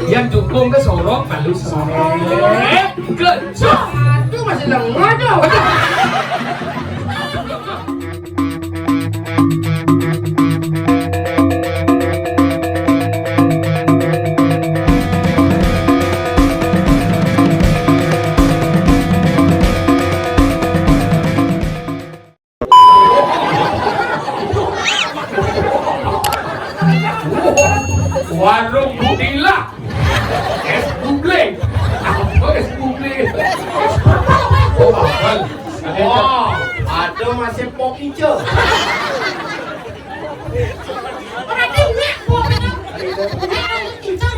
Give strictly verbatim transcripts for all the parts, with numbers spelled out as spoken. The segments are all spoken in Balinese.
Yang dukung ke sorok, balu sorek. Gejok. Aduh, masih lengah dong. Warung Bu Ila. Es buble. Apa es buble? Oh, apel. Wah, ada masih pokice. Berarti nek pokice. Nek pokice.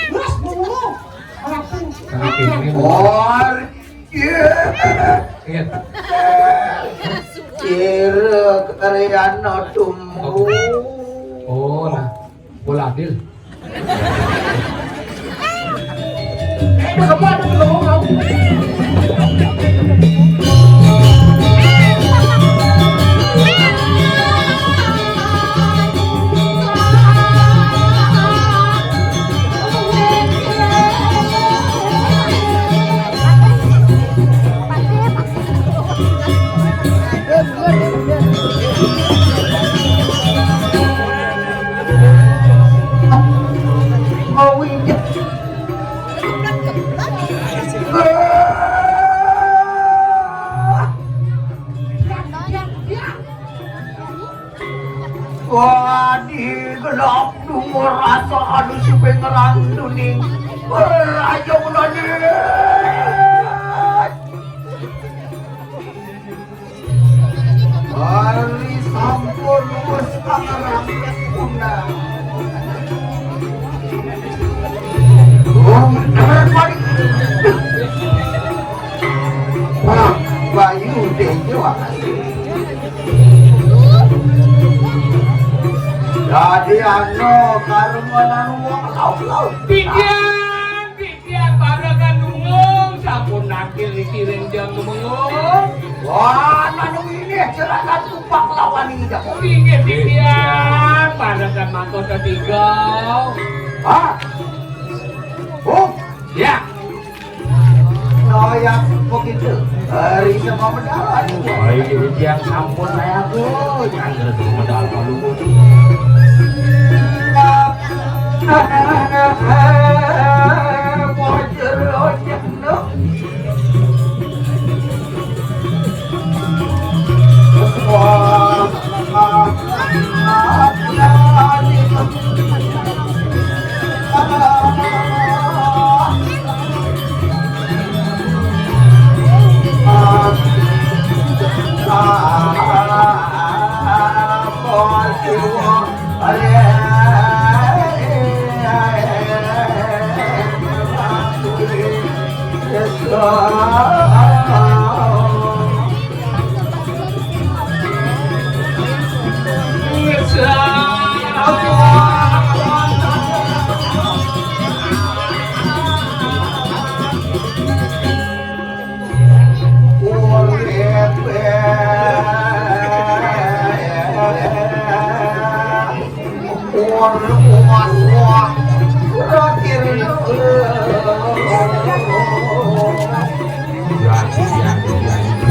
Terus dulu. Terus ini. Iya. Kira kerian tumbuh. Oh, nah. Bola adil. Wah, di gelap dungo rasa anu sipe ngerang duning. Raja Ulane. Ari sampun wis pangerang undang. Wong terpari. Wah, Bayu Tejo. Dadi anu karmanan wong laut-laut. Pikiran, pikiran pada kandungan sampun nakil dikiring jam mengung. Wah, nanu ini jerakan tupak lawan ini dah. Inggih pikiran pada kan mangkota tiga. Hah? Oh, ya. Noyak begitu. Hari sama mendalan. Wah, ini yang sampun saya tuh. Jangan sama mendalan kalau. Bocor ojek no. Wah.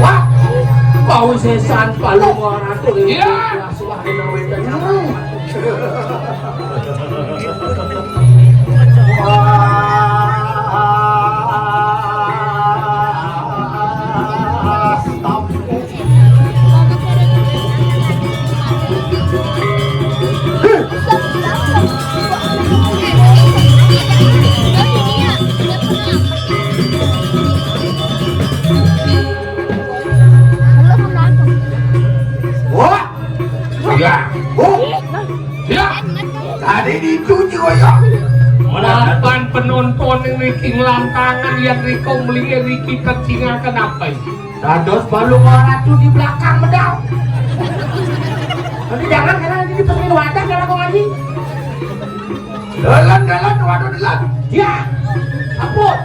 Wah, mau sesan palu orang tuh. Iya. Wah, Wah. Ya. Oh. Ya. Tadi dicuci, oh, ya. Lapan penonton yang Ricky ngelantangan, yang Rico melihat Ricky tercingakan apa ini? Dados balu ratu di belakang medal. Nanti jangan karena nanti dipesenin wadah karena kau ngaji. Dalan, dalan, waduh, dalan. Ya. Ampun.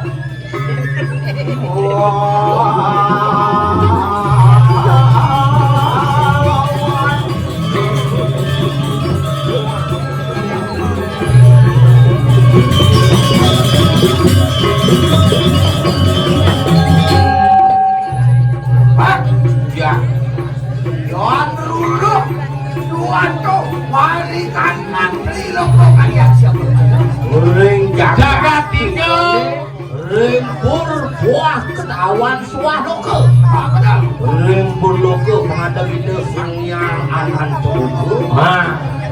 Tiga. Ring pur buah ketahuan suah loka. Ring pur loka pangadeg Ida Sang Hyang Ananta Rudra. Ha.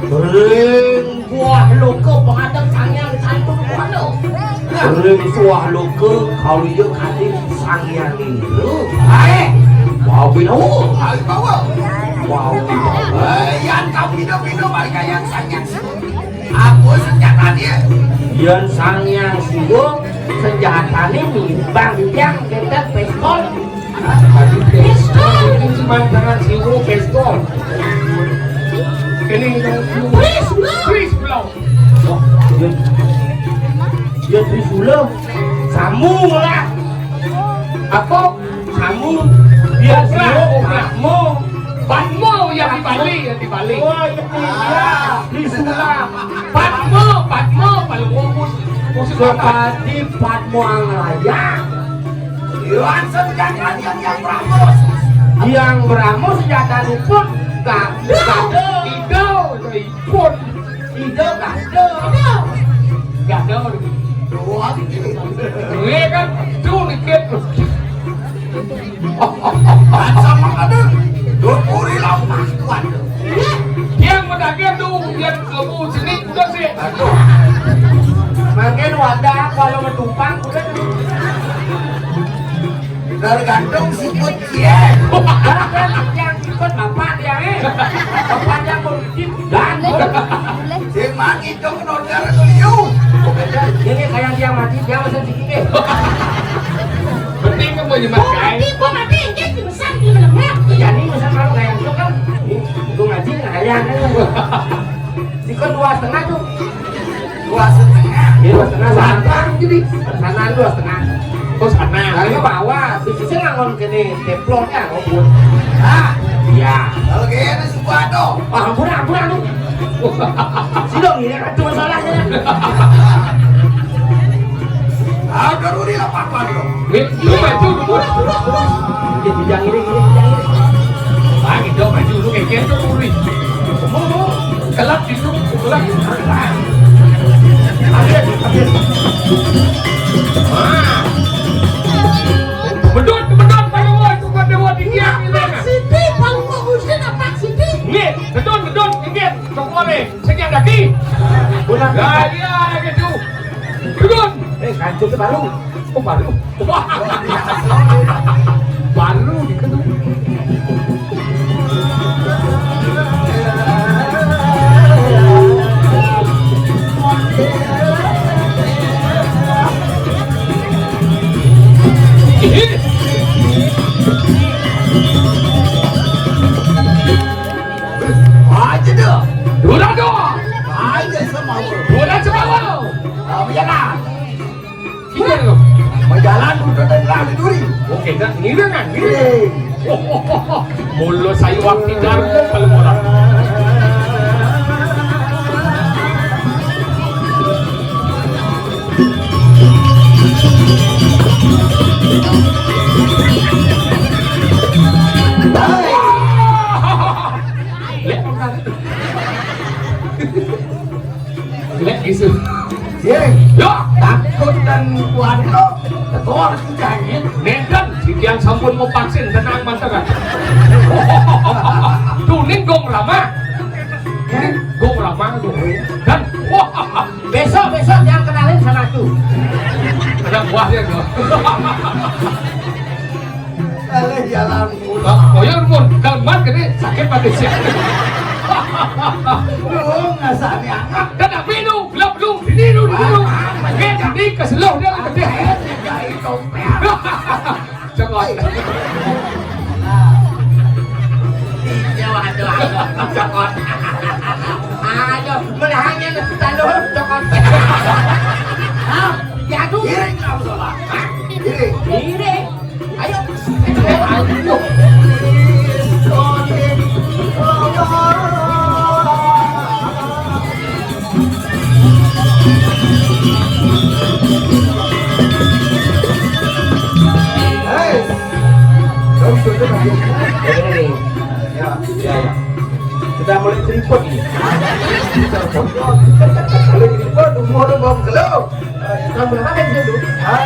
Ring buah loka pangadeg Sang Hyang Santun Kuala. Ring suah loka kaula kadi Sang Hyang Indra. Hai. Bau binawa. Hai, bawa. Bau binawa. Eh, yan kau bina-bina balik yan Sang Hyang. Apa senjatanya? Yen Sang Hyang Siwa senjatane nimbang tiang ketek pistol. Pistol. Ini cuma tangan Siwa pistol. Ini Trisula. Trisula. Wah, yen, yen Trisula, sambung lah. Apa? Kamu, dia Obrak, Siwa, obrak. Padma. Padma yang di Bali, yang di Bali. Oh, iya, iya. Di Sula. Padma, Padma, Palungguh, Musuh Sopati Padma Anglayang. Iwan senjata yang, yang Brahma. Yang Brahma senjatanipun ga-, gada. Ida, ipun. Ida gada. Gada. Doang. Iya kan? Tuh dikit. Sama ada. Dua puri lampah kuat. Yang menagih tuh, yang kamu sini, udah sih. Aduh. Makin wadah, kalau metumpang, udah. Tergantung sikut dia. Kan yang sikut bapak dia, eh. Bapak dia politik dan. Sing mati dong, nodar beliau. Ini kayak dia mati, dia masih sikit, eh. Penting kan mau dimakai. Mati, gua mati, ini besar, ini menengah. Jadi, misal kalau kayak itu kan, itu ngaji nggak kayak. Sikut dua setengah tuh. Dua setengah. Iya, dua setengah. Sana jadi. Sana dua setengah. Oh, sana. Nah, ini bawah. Bisnisnya ngangon kene teplon ya, oh, buat. Ah. Iya. Kalau kayaknya suka tuh. Ah, ampun, ampun, ampun. Sidong ini kan cuma salahnya. Ah, udah, udah, apa-apa, dong. Nih, lu maju dulu. Ini bidang ini, ini bidang ini. Lagi dong, maju dulu, kayak gitu, Uri. Mau, mau. Kelak itu, kelak. Ambil, ambil. Ah. Bedut, bedut, Pak Dewa, itu Pak Dewa tinggi, apa tinggi, Pak Dewa? Siti, Pak Dewa, Husin, apa Siti? Nih, bedut, bedut, tinggi, Pak Dewa, nih. Sekian lagi. Benar. Nah, iya, gitu. Turun. Eh, kancil itu baru. Oh, baru. Wah. Baru diketuk. Aja dah. Dua dah. Aja sama. Dua dah sama. Ah, biarlah. Iya, lo. Berjalan udah dari lali duri. Oke, dah. Ngiring, kan? Ngiring. Mula saya waktu darbo kalau orang. Lek, lek isu. Ye. Yo. Takut dan kuat lo. Tekor sujanya. Nenten, sikian sampun mau vaksin, tenang, manteran. Tuh, ini gong lama. Ini gong lama, gong. Dan, wah. Besok, besok yang kenalin sama aku. Ada buahnya, gong. Aleh, jalan. Oh, ya, ampun. Kalau mat, gede, sakit mati sih. Lu nggak sani anak. Kan tapi lu, gelap lu, ini lu, ini lu. Kayak tadi ke seluruh dia, gede. Cokot. Iya, waduh, waduh, cokot. Ayo, menahanya lu, taluhur, cokot. Hah? Ya, tuh. Kiri, kamu salah. Hah? Kiri. Kiri. Ayo. Ayo. Hei, kamu sudah masuk. Ini, ini. Ya, ya, ya. Sudah mulai keriput ini. Mulai keriput. Mau dong, mau belum? Kamu berapa pensiun dulu? Hah?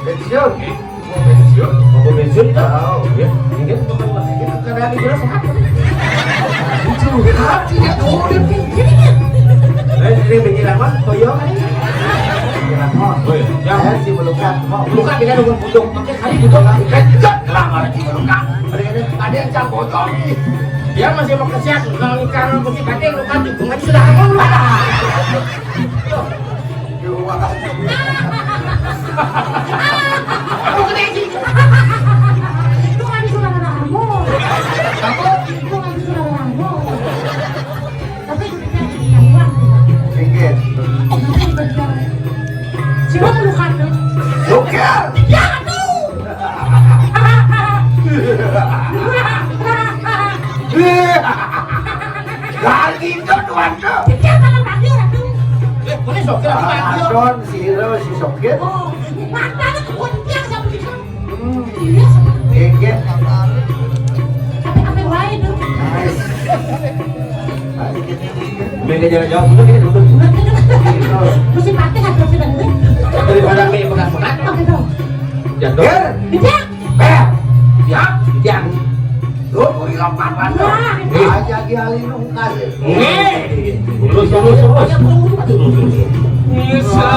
Pensiun? Mau pensiun? Mau pensiun, Pak? Tahu. Ya, mungkin. Itu karena ada jelas apa? Lucu. Hah? Tidak tahu dia. Eh, ini bikin apa? Toyo? Bikin apa? Oh, iya. Ya. Saya sih belum kan. Mau belum kan, dia nunggu budok. Makanya kali budok. Kencet lah, malah sih belum kan. Ada, ada, ada yang cangkocong. Dia masih mau kesian, kalau nikah sama Gusti Patih, lu kan dukung aja sudah ngomong lu. Lu gede sih. Itu kan sudah ngomong. Apa? Itu kan sudah ngomong. Tapi kita yang uang. Ringgit. Siapa lu kan? Sukir. Ya, tuh. Dari itu tuan tuh. Dia malah panggil aku. Eh, boleh sokir apa panggil? Don, si Iro, si Sokir. Oh, matanya kebun dia sama si Don. Hmm. Iya, sama. Gege. Apa-apa wae tuh. Nice. Mending jalan jauh dulu nih, dulu. Mesti pakai kan, mesti dengerin. Daripada mie pekat-pekat. Oke, tuh. Jatuh. Ger. Gede. Ber. Ya, ya. Lu kudu lompat, Pak. Wah. Eh. Aja dia lindung kasih. Eh. Lurus, lurus, lurus. Lurus, lurus. Bisa.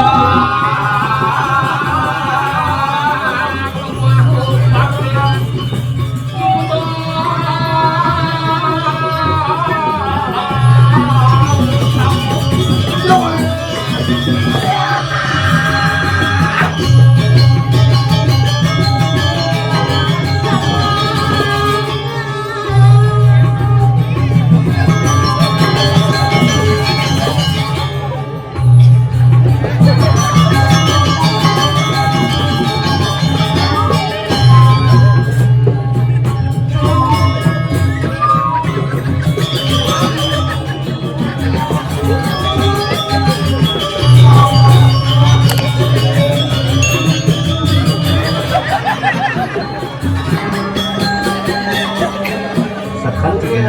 Sekali.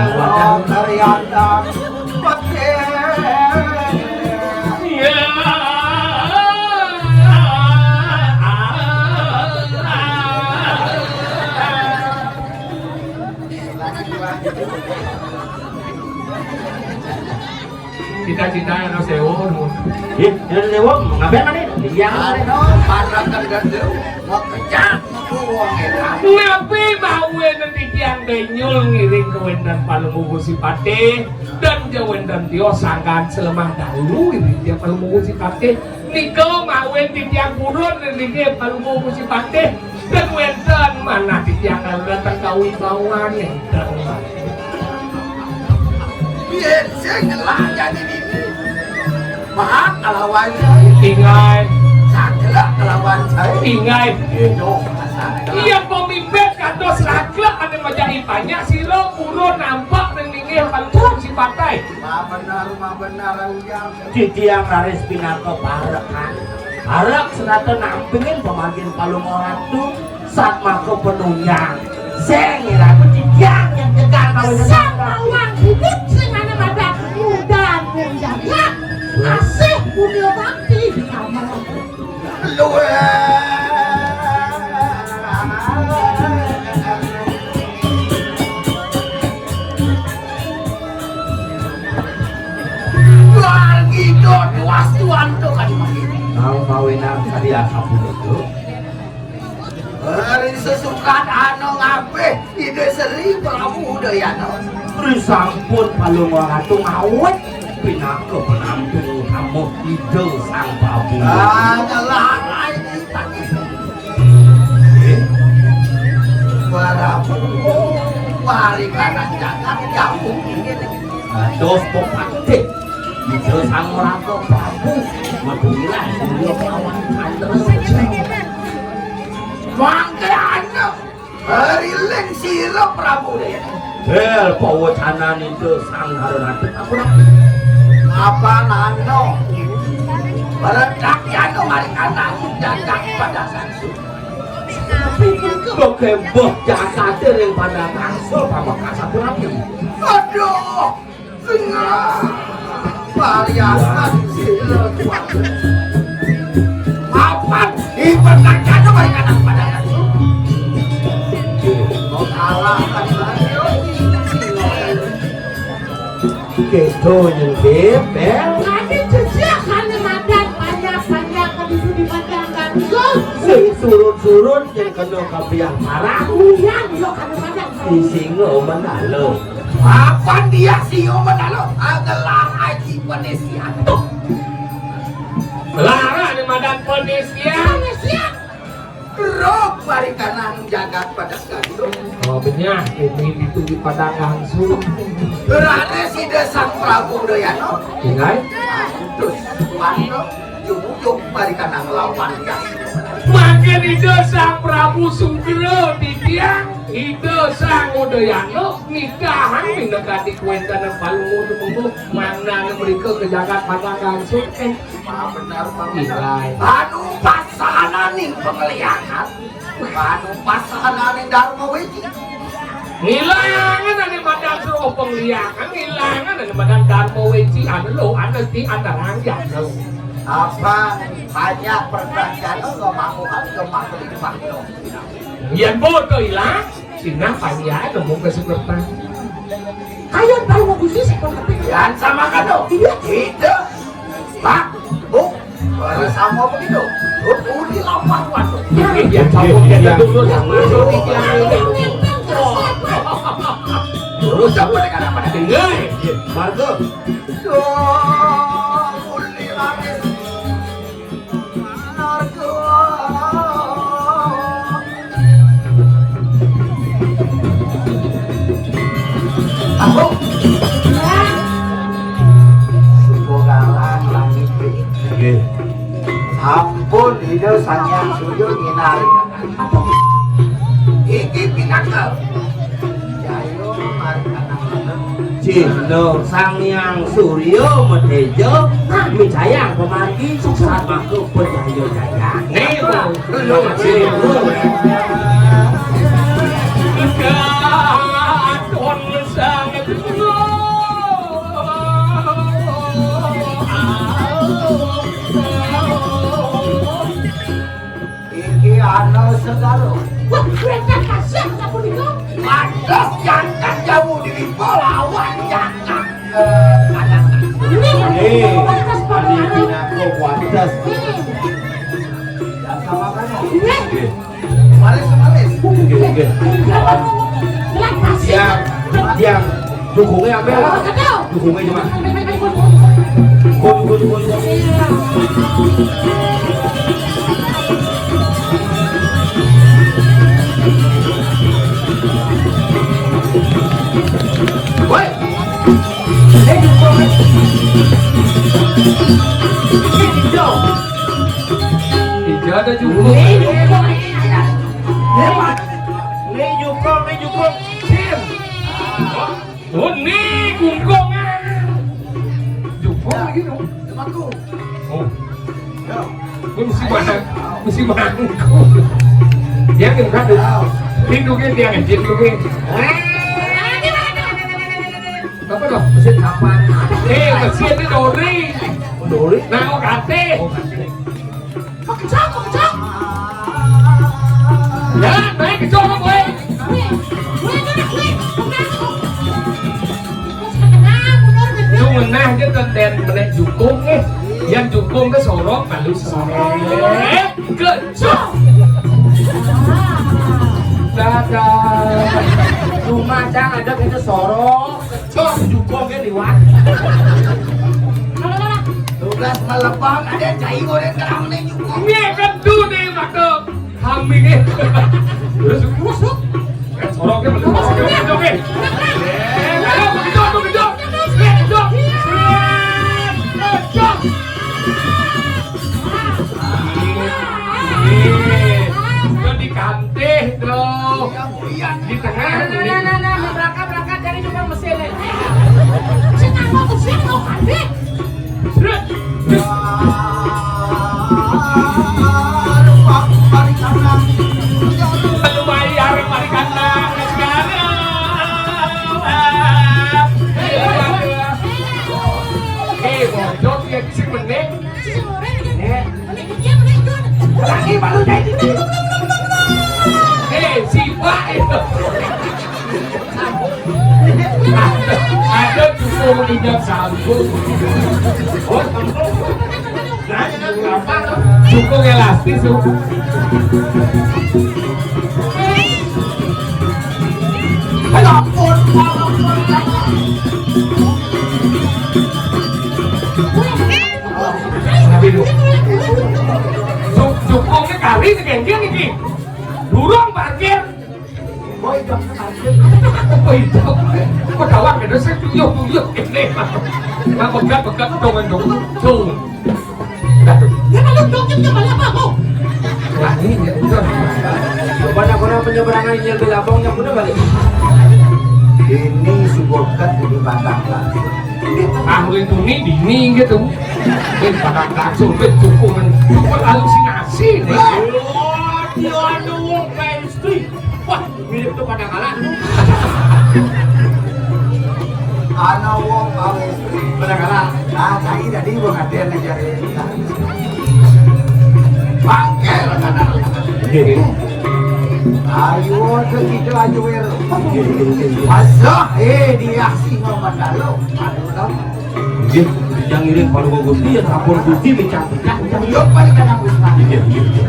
Ternyata. Cita-cita anu sewu. Ih, anu sewu, ngapain mana? Iya. Anu, parakan dan sewu, mau kerja, mau uang enak. Napi mawen titiang denyul ngiring kawéntenan Palungguh Gusti Patih, dan jawénten tio sangkan selemah dahulu ngiring titiang Palungguh Gusti Patih. Nika mawen titiang purun ngiring Palungguh Gusti Patih. Dan wénten manah titiang kang dateng kawibawan énten. Yén sing ngelak jadi dini. Mahak kalawan saya. Ingai. Sagelak kalawan saya. Ingai. Iya, pemimpin kados raglek anu majak ipanyak sira purun nampak ning linggih Palungguh Gusti Patih. Mah bener, mah bener, Ujang. Titiang raris pinaka parekan. Parek senata nampingin pamargin Palungguh Ratu, satmaka panunjang. Sing ira titiang yang jegang kawin. Sang Mawang Hidup sing ana madan udan wong jaya. Asih punya bakti sama. Luwih. Luar gitu, luas tuan tuh kan. Nang mawinan tadi asap dulu. Hari sesukat anu ngabih Ida Sri Prabu Udayana. Sri sampun Palungguh Ratu ngawit pinaka penamping utama Ida Sang Prabu. Ah, ngelah lagi. Prabu, wali kanak jagat kampung ini. Dados pepatih. Ida Sang Ratu Prabu. Madura Surya Pawan Candra. Mangke anak. Riling sira Prabu Daya. Bel pawacanan Ida Sang Ratu. Apa nano? Beredak yano mari kanak datang pada sansu. Kembah jasate ring Padang Angsul pamekas sapunapi? Aduh, sengah. Pariasan sila kuat. Mapan di pertanyaan mereka nak pada itu. Mau kalah kan? Gitu, Nyi Bib, ya. Tadi jejak kan madan banyak-banyak kan itu di madan kan. Sing surut-surut yang kena kapiah parah. Iya, iya, kan madan. Di singa menalo. Apa dia singa menalo? Adalah Haji Penesian. Tuh. Lara ni madan Penesian. Penesian. Roh parikanang jagat pada gantung. Oh, benyah, ini itu di padang langsung. Berada sida Sang Prabu Udayana. Ingai. Terus, Wano, jumujung parikanang lawan dia. Maka Ida Sang Prabu Sugro titiang, Ida Sang Udayana nitahang minagati kuwéntenan palungguh tumungguh mangnang mrika ka jagat padang langsung. Eh, Pak, benar, Pak. Inggih. Anu pasahananing pangliangan. Anu pasahananing Dharma Wiji. Ngilangan ane madan sroh pangliangan, ngilangan ane madan Dharma Wiji, anu lo, anu ti, anu ranjang lo. Apa banyak perjanjian lo, lo mangkukan ke makhluk makhluk. Yen bodo ilang, sinah panjai ngomong ke Sukerta. Kayon tahu mau khusus apa tapi? Yan sama kan lo? Iya. Itu. Pak, Bu, sama begitu. Lu pun di lampar waduh. Iya, sama kita dulu sama. Terus apa dengan apa? Iya. Margo. Duh, uli laris. Aku. Subogalan langit. Nggih. Sampun Ida Sang Hyang Surya nginar. Iki pinaka. Jaya mari kanang. Cihna Sang Hyang Surya Medéja, micayang pamargi, sukses maka pejaya jaya. Nih, Bu. Lu masih. Katon sanget. Iki ana segala. Wah, wénten kasih sapunika. Wates jantan jauh di Lipo lawan jantan, eh, Kadatan. Ini Eh, pantes, Pak. Adi pinako wates. Hmm. Ya, sama kan? Iya. Nggih. Manis, manis. Nggih, nggih. Yang, yang dukungnya apa? Dukungnya cuma. Kun, kun, kun, kun. Woi. Eh, dukung. Eh, dukung. Ija ada jukung. Ni jukung, ni jukung, ni jukung. Sim. Oh, ni jukung. Jukung lagi dong. Oh. Gue mesti makan, mesti makan. Dia kan kan. Ini dulu dia ngejit dulu. Apa dong? Mesin kapan? Eh, mesin ini dori. Dori? Nah, kok kate? Oh, kate. Makejang, makejang. Ya, naik ke sana, boy. Wih, wih, wih, wih. Lu ngenah aja tenden menek jukung, eh. Yang jukung ke sorok, lalu sorok. Kejut. Dadah. Rumah cang ada kena sorok. Cok, jukung ke liwat. Tugas melepang ada cai goreng kerang nih jukung. Ini kan tuh nih, Mak. Kambingnya. Terus, terus, terus. Soroknya bener, soroknya bener, oke. Eh, ayo, begitu, begitu. Seret, begitu. Seret. Begitu. Iya. Iya. Itu di kantih, tuh. Di tengah, nah, nah, nah, nah, nah, berangkat, berangkat, cari juga mesin, nih. Sing nganggo mesin, mau kantih. Bayar mari kandang sekarang. Eh, Lagi baru jadi. Eh, si Pak itu. Ada cukup tidak sanggup. Oh, sanggup. Nah, kenapa? Cukup elastis tuh. Ayo, ampun, ampun, ampun. Tapi lu. Cuk-, cukupnya kali ini, geng, geng, ini. Durung parkir. Oh, itu parkir. Oh, itu. Kok tawar gitu sih? Tuyuk, tuyuk, ini. Nah, pegat, pegat, dong, dong. Tuh. Dia kalau dong, dia malah apa, kok? Wah, ini ya, udah. Coba nak orang penyeberangan ini lebih lapangnya, udah balik. Ini subokat di batang lah. Ah, ulin tuni dini gitu. Eh, pada kasur, eh, cukup, cukup halusinasi nih. Wah, dia ada wong kayak istri. Wah, mirip tuh pada kalah. Ana wong kayak istri pada kalah. Nah, saya tadi gua ngatain aja. Bangke, kanan. Ayo, ke situ aja, Wir. Masuk, eh, dia sih ngomong dulu. Aduh, dong. Nggih, yang ngiring paduka Gusti ya sampun Gusti pecah-pecah. Yo, paling kena Gusti. Nggih, nggih, nggih.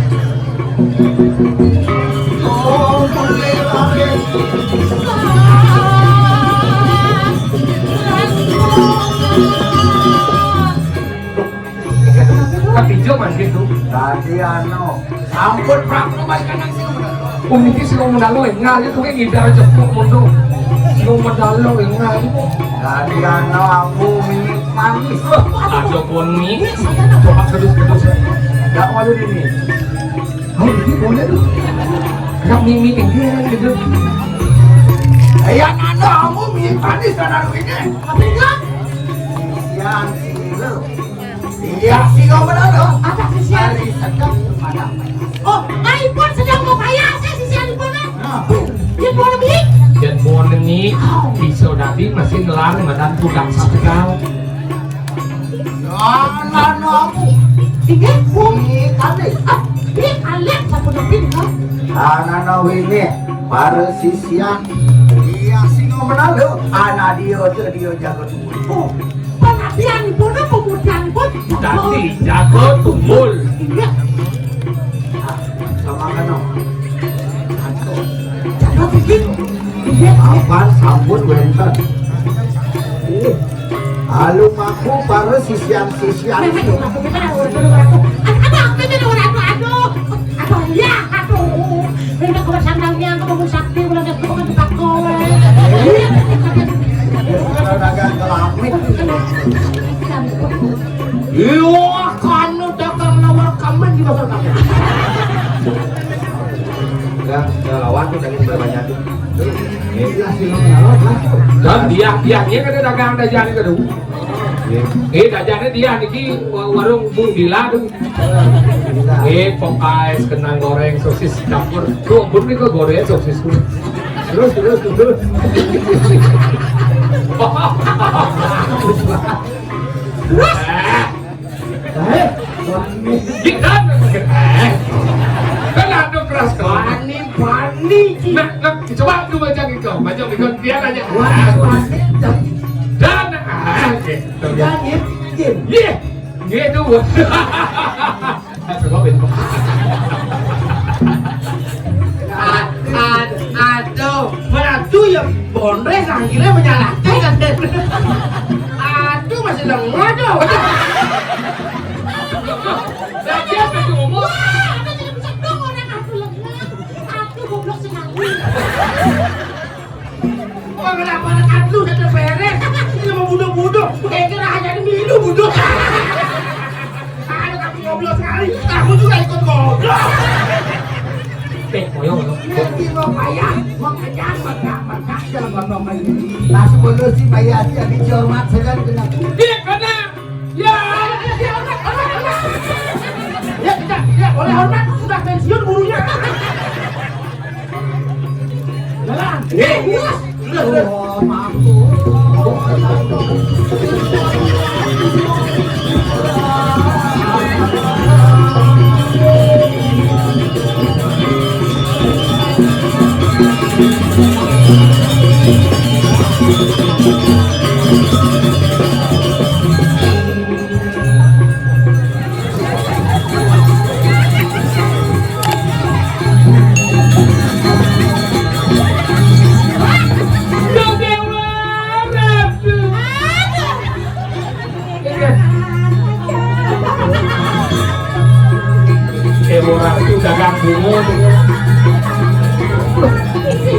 Ketijo mangkin tuh. Tadi anu, sampun prak kebaikan nang sing bener. Puniki sing menalo engal itu kayak ngidar cepuk mundur. Sing menalo engal. Tadi anu aku mie manis. Aja pun mie. Coba kedus-kedus. Enggak malu ini. Oh, ini boleh tuh. Enggak mie mie ini gitu. Ya anu aku mie manis dan anu ini. Apa enggak? Siang sih lu. Iya, sing menalo. Apa sih, siang? Hari sedang mana? Oh, aipun sedang mau kaya, saya sih siang pun. Nah. Dia mau lebih. Dan mau neni, bisa dadi masih ngelarang madan budak sabegal. Ya, nana aku. Ini bumi kali. Ah, ini kalian satu lebih, no? Nana wini, para sisian. Iya, sing menalo. Anak dia tuh dia jago. Oh, pengabdianipun, pemudianipun. Dadi jago tunggul. Iya. Ah, sama kan, no? Jago bikin. Iya. Apa sampun wenten? Alu aku para sisian-sisian. Aduh, aduh, aduh, aduh, aduh, iya, aduh. Minta kepada sandalnya, aku mau sakti, udah ada aku mau tebak kowe. Kalau dagang kelamit. Iya, kamu dagang nawar kamen di pasar kamen. Ya, ya lawan tuh daging berbanyak tuh. Iya, sih, lo nyalon, Mas. Dan dia, dia, dia kan dagang, dagang itu tuh. Eh, dajane dia niki wa-, warung Bung Dila tuh. Eh, pop ice, kentang goreng, sosis campur. Tuh, ampun nih kok goreng sosis tuh. Terus, terus, terus. Terus. Eh. Eh, wani. Kita, eh. Kan ada keras, kawan. Wani, wani, Ci. Nah, nah, coba lu baca gitu, baca gitu, biar aja. Wani, wani, dan, dan, ah, gitu. Dan, iya, iya. Iya, gitu. Coba, Ben. Ad-, ad-, aduh, meratu ya, bondres akhirnya menyalahkan kan, Ben. Aduh, masih lemah, dong. Lah, siapa tuh ngomong? Wah, apa jadi bisa dong orang aku lemah? Aku goblok sekali. Wah, kenapa anak aku sudah beres? Ini mau budo-budo. Kayak kira hanya ada minum budo. Anak aku goblok sekali. Aku juga ikut goblok. Eh, koyo, koyo. Nanti mau payah, mau kenyang, maka, maka, jangan ngomong lagi. Pas bolu si payah, si habis hormat, saya kan kena. Dia kena. Ya, ya, ya, ya, ya, ya, oleh hormat, sudah pensiun gurunya. Jalan. Eh, iya. Sudah, sudah. Oh, maaf. Oh, maaf. Dagang bungut.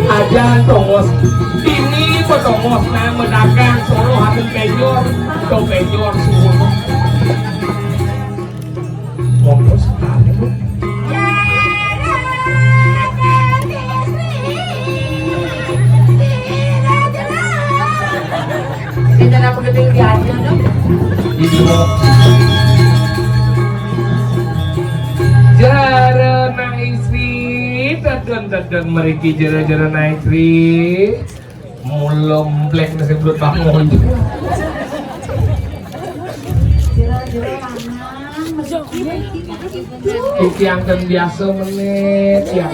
Ajan tongos. Ini kok tongos, nah, medagang soro hamin penjor. Dong penjor suruh. Tongos sekali, Bu. Ini cara penting diajar, dong. Ini, Bu. Jero nang istri, tedon-tedon mriki jero-jero nang istri. Mula mblek nang sing brut bangun. Jero-jero lanang, mesti iki, iki, iki. Iki yang ten biasa menit, yang.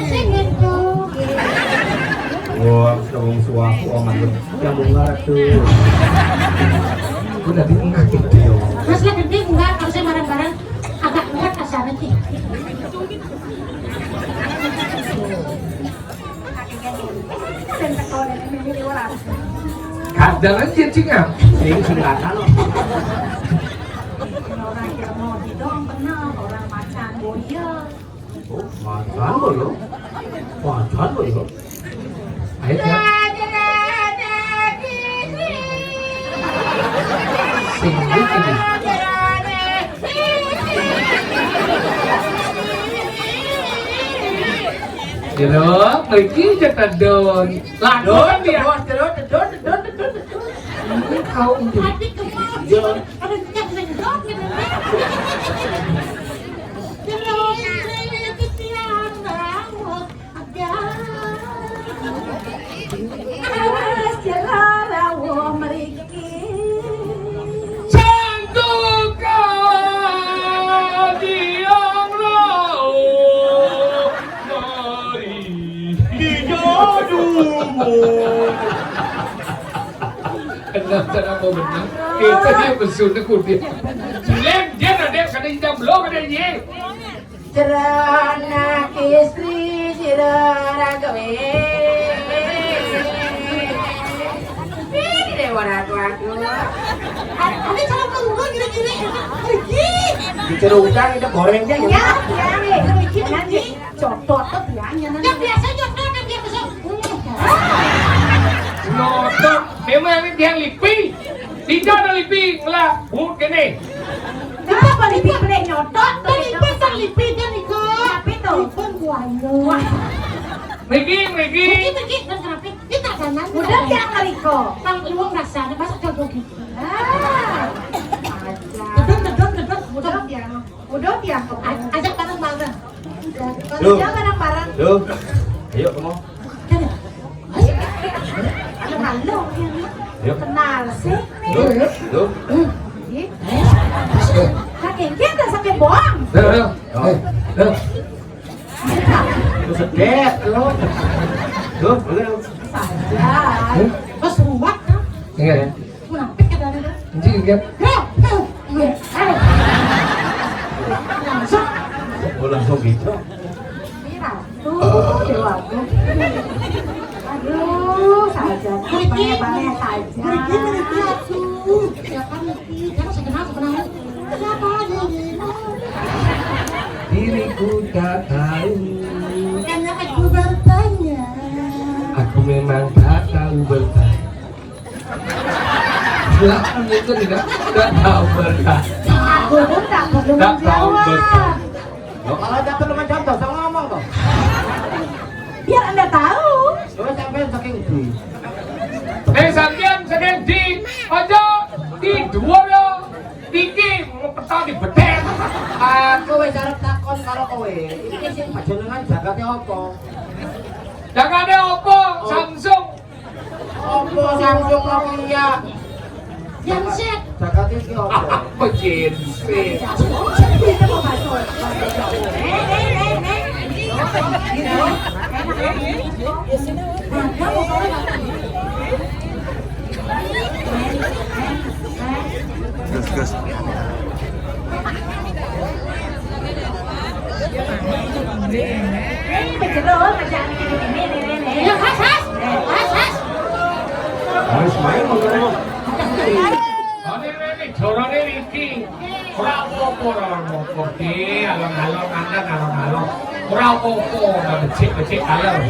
Wah, wong suwaku aman. Yang bunga tuh. Udah diengkak gitu ya. Mas, lah gede enggak, kalau saya bareng-bareng agak kuat kasarnya sih. Kadang aja, Cing, ah. Sing sing rata loh. Orang yang mau didong, pernah orang macan boya. Oh, macan boya. Macan boya. Ayo, ya. Sing iki. Jero, mriki cetedon. Lakon dia. Tedon, tedon, tedon, tedon, tedon, tedon. Ini kau ini. Hati kemau. Yo. Ada cak sedot gitu. Jero, ini tiang, Bang. Awas jero rawuh mriki. Santuka tiang rawuh mriki. Iya, dumun. Kenapa, kenapa benar? Kita dia pesun aku dia. Lem, dia ada, kada hitam belum ada, ye. Jero anak istri, jero ragawe. Ini deh, waduh, waduh. Ada cara keluar gini-gini. Pergi. Dicerutang, kita goreng aja, ya. Ya, ya, ya. Pergi, pergi. Cotot tuh, ya, ya, ya. Yang biasa cotot, yang biasa. Cotot. Memang ini dia lipi. Tidak ada lipi, ngelah. Bu, kene. Kenapa lipi boleh nyotot? Kan itu sang lipi kan, Iko. Tapi tuh. Bukan buaya. Wah. Mriki, mriki. Mriki, mriki, kan kenapa? Kita kanan. Udah, kita tiang kali, Ko. Kalau lu ngerasa ada, masa jago gitu? Ah. Aja. Dedon, dedon, dedon. Udah, tiang. Udah, tiang. A-, ajak bareng-bareng. Kalau Duh. Dia bareng-bareng. Duh. Ayo, kamu. Ayo, halo. Yuk. Kenal sih. Duh, duh. Ih, eh, kakek kita sakit bohong. Duh, duh. Eh, duh. Lu sedet, lu. Duh, boleh lu. Saja. Pas ruwet, kan? Iya. Munafik kadang-kadang. Encik, iya. Heh, heh, heh. Langsung. Oh, langsung gitu. Ini ratu, dewaku. Aduh, saja. Bangke-bangke saja. Bangke, bangke, aduh. Siapa nih? Jangan sekenal, sekenal. Siapa nih? Diriku tak tahu. Karena aku bertanya. Aku memang tak tahu bertanya. Silakan itu tidak, tidak tahu berkata. Aku pun tak perlu menjawab. Loh, kalau tak perlu menjawab, tak usah ngomong toh. Biar Anda tahu. Terus sampai saking di. Eh, sampean saking di, aja di dua ya. Iki mau peta di bedet. Aku wis arep takon karo kowe. Iki sing panjenengan jakate apa? Jakate apa? Oh. Samsung. Apa Samsung Nokia? Genset. Jagat iki apa? Apa genset? Gas, gas. Ini bejeruk, kerjaan ini, ini, ini, ini. Ya, has, has. Eh, has, has. Harus main motornya. Ane rene, jorane Riki. Ora apa-apa, ora apa-apa. Di, alon-alon, mandan alon-alon. Bravo, oh, oh, dah becik, becik, alam.